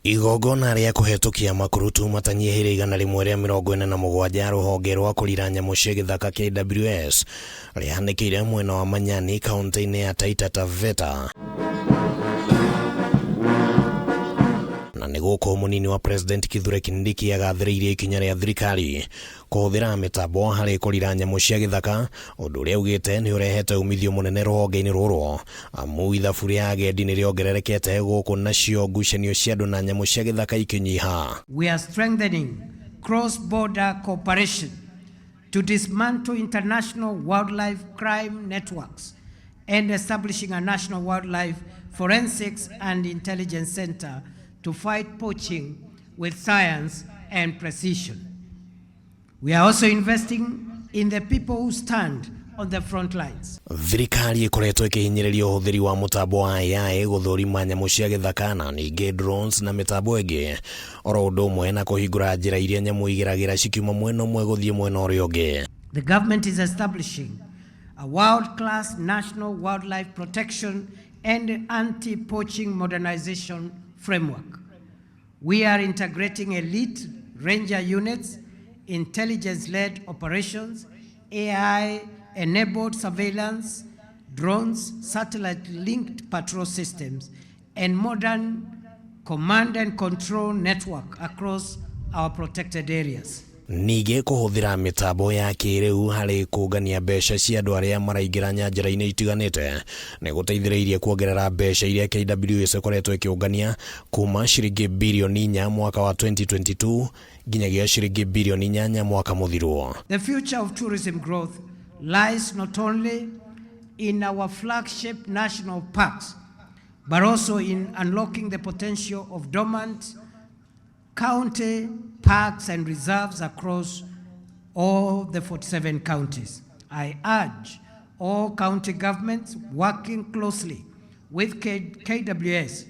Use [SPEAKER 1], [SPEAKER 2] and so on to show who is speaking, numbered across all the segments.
[SPEAKER 1] Igongona rĩa kũhetũkia makurutu matanyihĩire 147 rũhonge rwa kũrira nyamũ cia gĩthaka KWS rĩhanĩkĩire mwena wa Manyani kaunti-inĩ ya Taita Taveta. Na nĩ gũkũ mũnini wa President Kithure Kindiki agathĩrĩirie ikinya rĩa thirikari kũhũthĩra mĩtambo harĩ kũrira nyamũ cia gĩthaka, ũndũ ũrĩa augĩte nĩ ũrehete umithio mũnene rũhonge-inĩ rũrũ, amu ithabu rĩa agendi nĩ rĩongererekete gũkũ nacio ngucanio cia andũ na nyamũ cia gĩthaka ikĩnyiha.
[SPEAKER 2] We are strengthening cross-border cooperation to dismantle international wildlife crime networks and establishing a national wildlife forensics and intelligence center to fight poaching with science and precision. We are also investing in the people who stand on the front lines.
[SPEAKER 1] Thirikari ĩkoretwo ĩkĩhinyĩrĩria ũhũthĩri wa mũtambo wa AI gũthũrima nyamũ cia gĩthaka na ningĩ drones na mĩtambo ĩngĩ, oro ũndũ ũmwe na kũhingũra njĩra iria nyamũ igeragĩra cikiuma mwena ũmwe gũthiĩ mwena ũrĩa ũngĩ.
[SPEAKER 2] The government is establishing a world-class national wildlife protection and anti-poaching modernization framework. We are integrating elite ranger units, intelligence-led operations, AI-enabled surveillance, drones, satellite-linked patrol systems, and modern command and control network across our protected areas.
[SPEAKER 1] Ningĩ kũhũthĩra mĩtambo ya kĩrĩu harĩ kũngania mbeca cia andũ arĩa maraingĩra nyanjara-inĩ itiganĩte nĩ gũteithĩrĩirie kuongerera mbeca iria KWS ĩkoretwo ĩkĩũngania kuma ciringi birioni 4 mwaka wa 2022 nginyagia ciringi birioni 8 mwaka mũthiru.
[SPEAKER 2] The future of tourism growth lies not only in our flagship national parks, but also in unlocking the potential of dormant county parks and reserves across all the 47 counties. I urge all county governments working closely with KWS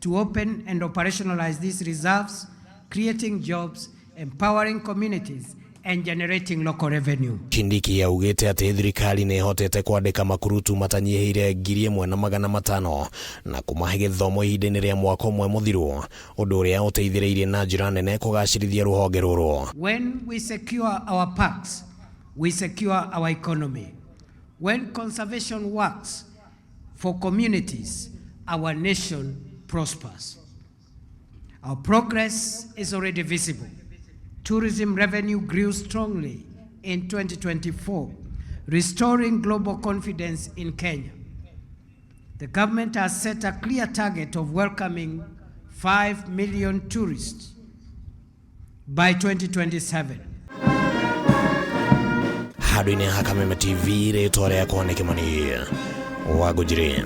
[SPEAKER 2] to open and operationalize these reserves, creating jobs, empowering communities, and generating local revenue.
[SPEAKER 1] Kindiki augĩte atĩ thirikari nĩ ĩhotete kwandĩka makurutu matanyihĩire 1500 na kũmahe gĩthomo ihinda-inĩ rĩa mwaka ũmwe mũthiru, ũndũ ũrĩa ũteithĩrĩirie na njĩra nene kũgacĩrithia rũhonge rũrũ.
[SPEAKER 2] When we secure our parks, we secure our economy. When conservation works for communities, our nation prospers. Our progress is already visible. Tourism revenue grew strongly in 2024, restoring global confidence in Kenya. The government has set a clear target of welcoming 5 million tourists by 2027.
[SPEAKER 1] Handũ-inĩ ha Kameme TV, rĩtwa rĩakwa nĩ Kĩmani wa Ngũnjiri.